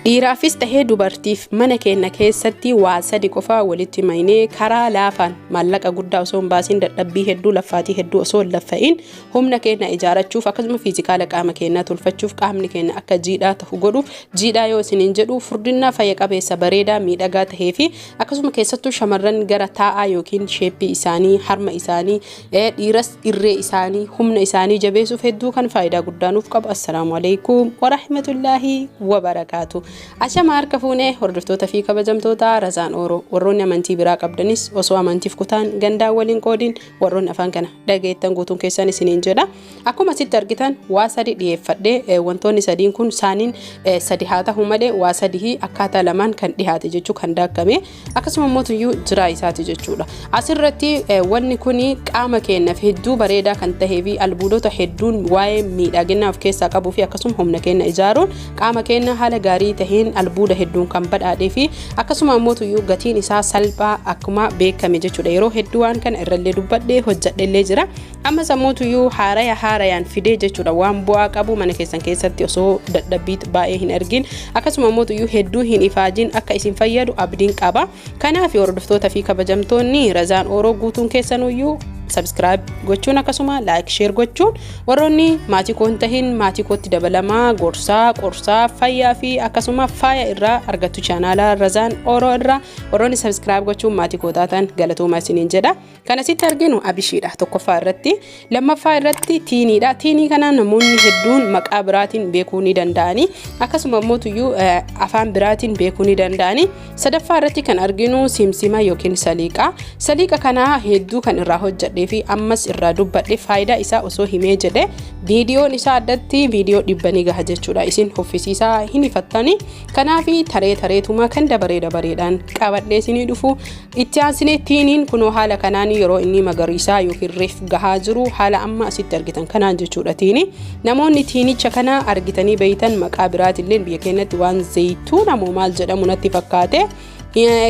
Dhiiraafis tahee dubartiif mana keenya keessatti waa sadi qofaa walitti maynee karaa laafaan maallaqa guddaa osoo hin baasiin, dadhabbii hedduu, laffaatii hedduu osoo hin laffa'in, humna keenya ijaarachuuf, akkasuma physical qaama keenyaa tolfachuuf, qaamni keenya akka jiidhaa ta'u godhuuf, jiidhaa yoo isiniin jedhu furdinnaa fayya qabeessa, bareedaa, miidhagaa tahee fi akkasuma keessattuu shamarran gara taa'aa yookiin shape isaanii, harma isaanii, dhiiras irree isaanii, humna isaanii jabeessuuf hedduu kan faayidaa guddaa nuuf qabu. Assalaamu alaikum warahmatullaahi wabarakaatu. Ashama, harka fuunee hordoftoota fi kabajamtoota Razaan Ooroo, warroonni amantii biraa qabdanis osoo amantiif kutaan gandaa waliin qoodiin, warroonni afaan kana dhageettan guutuun keessan isiniin jedha. Akkuma asitti argitan waa sadi dhiyeeffadhee, wantoonni sadiin kun saaniin sadi haa ta'u malee waa sadii akkaataa lamaan kan dhiyaate jechuu, kan daakkame akkasuma mootuyyuu jiraa isaati jechuudha. Asirratti wanni kun qaama keenyaaf hedduu bareedaa kan tahee fi albuudota hedduun waa'ee miidhaginaa of keessaa qabuu fi akkasuma humna keenya ijaaruun qaama keenya haala gaarii taheen albuuda hedduun kan badhaadhee fi akkasuma mootuyyuu gatiin isaa salphaa akkuma beekame jechuudha. Yeroo hedduu waan kana irrallee dubbadhee hojjadhellee jira. Ammas ammoo haaraya haarayaan fidee jechuudha, waan bu'aa qabu mana keessan keessatti osoo dadhabbii baay'ee hin argin, akkasuma ammoo hedduu hin ifaajin akka isin fayyadu abdiin qaba. Kanaaf hordoftoota fi kabajamtoonni Razaan Ooroo guutuun keessanuyyuu subscribe gochuun, akkasuma like, share gochuun, warroonni maatii koo hin tahin maatii kootti dabalamaa. Gorsaa, qorsaa, fayyaa fi akkasuma faaya irraa argattu chaanaala Razaan Ooroo irraa. Warroonni subscribe gochuun maatii koo taatan galatooma isiniin jedha. Kan asitti arginu abishiidha tokkoffaa irratti, lammaffaa irratti tiiniidha. Tiinii kana namoonni hedduun maqaa biraatiin beekuu ni danda'ani, akkasuma immoo tuyyuu afaan biraatiin beekuu ni danda'ani. Sadaffaa irratti kan arginu simsima yookiin saliiqa. Saliiqa kana hedduu kan irraa hojjedhee fi ammas irraa dubbadhe, faayidaa isaa osoo himee jedhe viidiyoon isaa addatti viidiyoo 100 ni gaha jechuudha. Isin hoffisiisaa hin ifattani. Kanaaf taree tareetuma kan dabaree dabareedhaan qabadhee isinii dhufu. Itti aansinee tiiniin kunoo haala kanaan yeroo inni magariisaa yookiin reef gahaa jiru, haala amma asitti argitan kanaan jechuudha tiini. Namoonni tiinicha kana argitanii beeytan maqaa biraatillee biyya keenyatti waan zayituuna moo maal jedhamu natti fakkaate.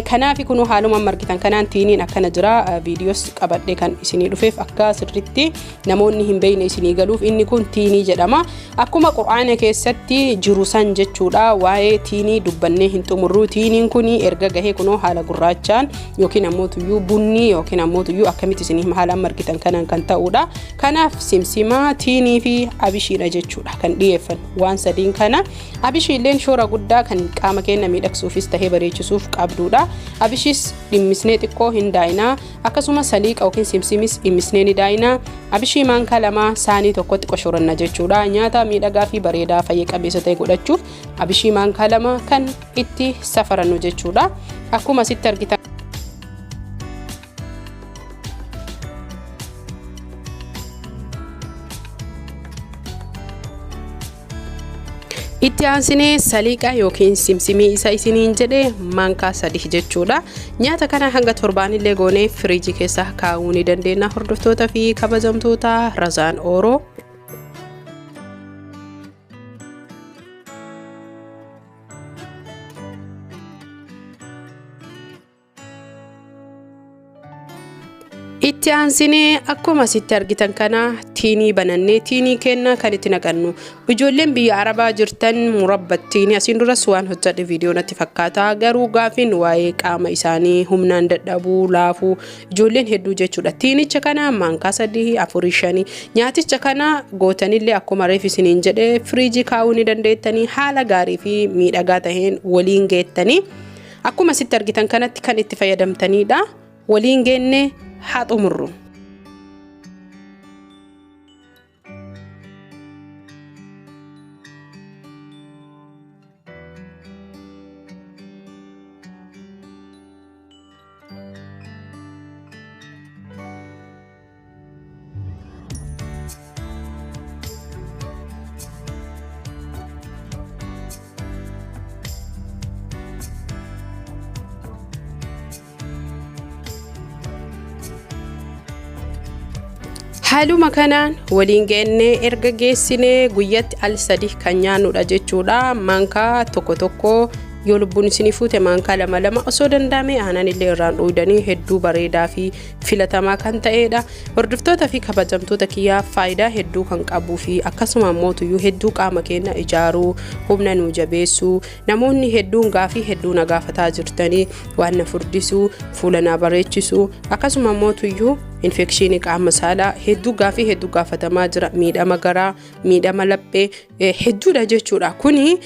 Kanaaf kunoo haaluma amma argitan kanaan tiiniin akkana jira. Viidiyoos qabadhee kan isinii dhufeef akka sirritti namoonni hin beekne isinii galuuf. Inni kun tiinii jedhama. Akkuma Qur'aana keessatti jiru san jechuudha. Waa'ee tiinii dubbannee hin xumurru. Tiiniin kun erga gahee kunoo haala gurraachaan yookiin ammoo tuyyuu bunnii yookiin ammoo tuyyuu akkamitti isinii haala amma argitan kanaan kan ta'udha. Kanaaf simsimaa, tiinii fi abishiidha jechuudha kan dhiyeeffannu waan sadiin kana. Abishiilleen shoora guddaa kan qaama keenya miidhagsuufis tahee bareechisuuf qabdudha. Abishiis dhimmisnee xiqqoo hin daayinaa, akkasuma saliiqa yookiin simsimis dhimmisnee ni daayinaa. Abishii maankaa 2 saanii tokkotti qoshoranna jechuudha. Nyaata miidhagaa fi bareedaa fayya qabeessa ta'e godhachuuf abishii maankaa 2 kan itti safarannu jechuudha. Akkuma asitti argitan. Itti aansinee saliiqa yookiin simsimii isa isiniin jedhe maankaa 3 jechuudha. Nyaata kana hanga torbaanillee goonee firiijii keessa kaa'uu ni dandeenya, hordoftoota fi kabajamtoota Razaan Ooroo. Itti aansinee akkuma asitti argitan kana tiinii banannee tiinii kennaa kan itti naqannu. Ijoolleen biyya Arabaa jirtan murabbattiin asiin duras waan hojjedhe viidiyoo natti fakkaata. Garuu gaafiin waa'ee qaama isaanii humnaan dadhabuu, laafuu ijoolleen hedduu jechuudha. Tiinicha kana maankaa 3, 4, 5 nyaaticha kana gootanillee akkuma reef isiniin jedhe firiijii kaa'uu ni dandeettanii, haala gaarii fi miidhagaa taheen waliin geettanii akkuma asitti argitan kanatti kan itti fayyadamtanidha. Waliin geenne haa xumurru. Haaluma kanaan waliin geennee erga geessinee guyyatti al sadi kan nyaannudha jechuudha. Maankaa tokko tokko Yoo lubbuun isinii fuute maankaa lama lama osoo danda'ame aanan illee irraan dhuydanii hedduu bareedaa fi filatamaa kan ta'edha. Hordoftoota fi kabajamtoota kiyyaa, faayidaa hedduu kan qabuu fi akkasuma mootuyyuu hedduu qaama keenya ijaaruu, humna nuu jabeessuu, namoonni hedduun gaafii hedduu na gaafataa jirtanii, waan na furdisuu, fuula na bareechisuu, akkasuma mootuyyuu infekshinii qaama saalaa hedduu gaafii hedduu gaafatamaa jira. Miidhama garaa, miidhama laphee hedduudha jechuudha. Kuni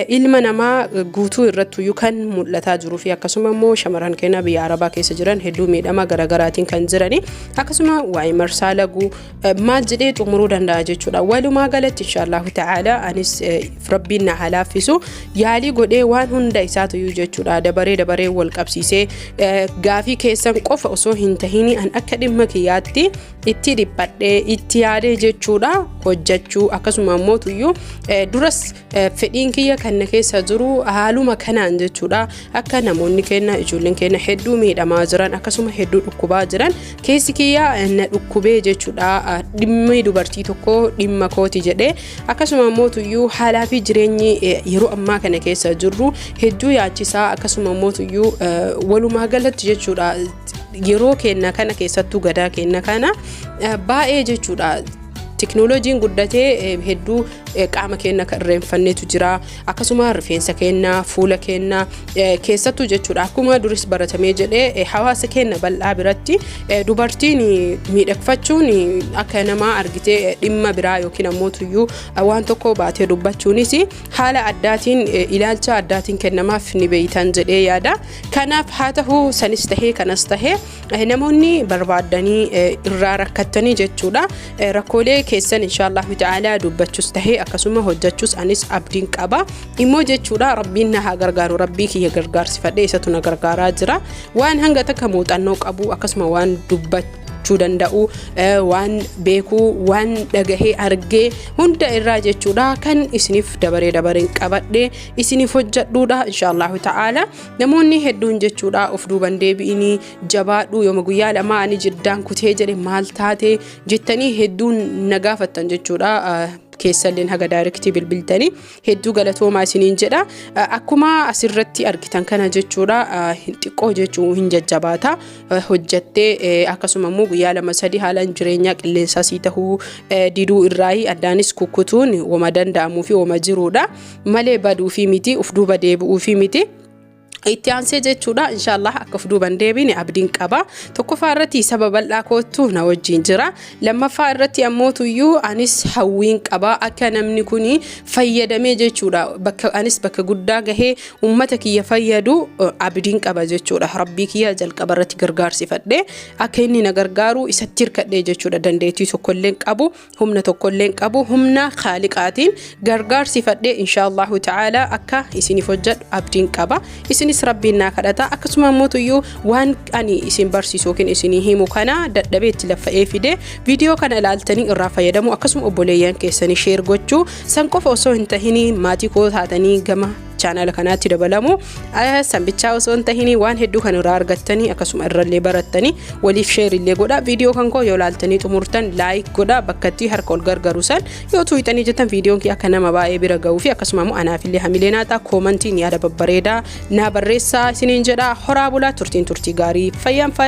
ilma namaa guutuu irrattuyyuu kan mul'ataa jiruu fi akkasuma immoo shamarran keenya biyya arabaa keessa jiran hedduu miidhama garaagaraatiin kan jirani, akkasuma waa'ee marsaa laguu maal jedhee xumuruu danda'a jechuudha. Walumaa galatti inshaallahu ta'ala anis rabbiin na haa laaffisu, yaalii godhee waan hunda isaatuyyuu jechuudha dabaree dabaree wal qabsiisee gaafii keessan qofa osoo hin tahini an akka dhimma kiyyaatti itti dhiphadhee itti yaadee jechuudha hojjechuu. Akkasuma immoo tuyyuu duras fedhiin kiyya kan na keessa jiru haaluma kanaan jechuudha, akka namoonni keenya, ijoolleen keenya hedduu miidhamaa jiran, akkasuma hedduu dhukkubaa jiran keessi kiyya na dhukkubee jechuudha. Dhimmi dubartii tokko dhimma kooti jedhee, akkasuma immoo tuyyuu haalaa fi jireenyi yeroo ammaa kana keessa jirru hedduu yaachisaa, akkasuma immoo tuyyuu walumaa galatti jechuudha yeroo keenya kana keessattuu gadaa keenya kana baay'ee jechuudha teknooloojiin guddatee hedduu qaama keenya kan irreenfanneetu jira. Akkasuma rifeensa keenya, fuula keenya keessattuu jechuudha. Akkuma duris baratamee jedhee hawaasa keenya bal'aa biratti dubartiin miidhagfachuun akka namaa argitee dhimma biraa yookiin ammoo tuyyuu waan tokko baatee dubbachuunis haala addaatiin ilaalcha addaatiin kennamaaf ni beeytan jedhee yaada. Kanaaf haa ta'u, sanis tahee kanas tahee, namoonni barbaaddanii irraa rakkattanii jechuudha rakkoolee keessan inshaallahu ta'ala dubbachus tahee akkasuma hojjechus anis abdiin qaba immoo jechuudha. Rabbiin na haa gargaaru, rabbii kiyya gargaarsifadhee isatu na gargaaraa jira. Waan hanga takka muuxannoo qabu, akkasuma waan dubbachuu danda'u, waan beekuu, waan dhagahee argee hunda irraa jechuudha kan isiniif dabaree dabareen qabadhee isiniif hojjedhuudha inshaallahu ta'ala. Namoonni hedduun jechuudha of duuban deebi'inii jabaadhu, yooma guyyaa 2 ani jiddaan kutee jedhe maal taate jettanii hedduun na gaafattan jechuudha. Keessalleen haga direct bilbiltanii hedduu galatoomaa isiniin jedha. Akkuma asirratti argitan kana jechuudha, xiqqoo jechuu hin jajjabaata hojjattee, akkasuma immoo guyyaa 2 3 haalaan jireenyaa qilleensaa sii tahuu diduu irraayi addaanis kukkutuun wama danda'amuu fi wama jiruudha malee baduu fi miti, uf duuba deebi'uu fi miti. Itti aansee jechuudha inshaallah akka of duuban deebine abdiin qaba. Tokkoffaa irratti saba bal'aa koottu na wajjin jira. Lammaffaa irratti ammoo tuyyuu anis hawwiin qaba akka namni kun fayyadamee jechuudha bakka anis bakka guddaa gahee ummata kiyya fayyadu abdiin qaba jechuudha. Rabbii kiyya jalqaba irratti gargaarsifadhee akka inni na gargaaru isatti hirkadhee jechuudha. Dandeettii tokkollee qabu, humna tokkollee qabu, humna kaaliqaatiin gargaarsifadhee inshaallahu ta'ala akka isiniif hojjedhu abdiin qaba. Isinis rabbiin naa kadhata. Akkasuma immoo tuyyuu waan ani isin barsiisu yookiin isinii himu kana dadhabee itti laffa'ee fide viidiyoo kana ilaaltanii irraa fayyadamu, akkasuma obboleeyyan keessanii share gochuu, san qofa osoo hin tahini maatii koo taatanii gama chaanala kanaatti dabalamu, sanbichaa osoo hin tahini waan hedduu kan irraa argattanii akkasuma irrallee barattanii waliif share illee godha. Viidiyoo kan koo yoo laaltanii xumurtan like godha. Bakkatti harka ol gargaru san yoo tuuyxanii jettan viidiyoon kee akka nama baay'ee bira ga'uu fi akkasuma immoo anaafillee hamilee naa ta'a. Koomantiin yaada babbareedaa naa barreessaa isiniin jedha. Horaa bulaa, turtiin turtii gaarii, fayyaan faaya.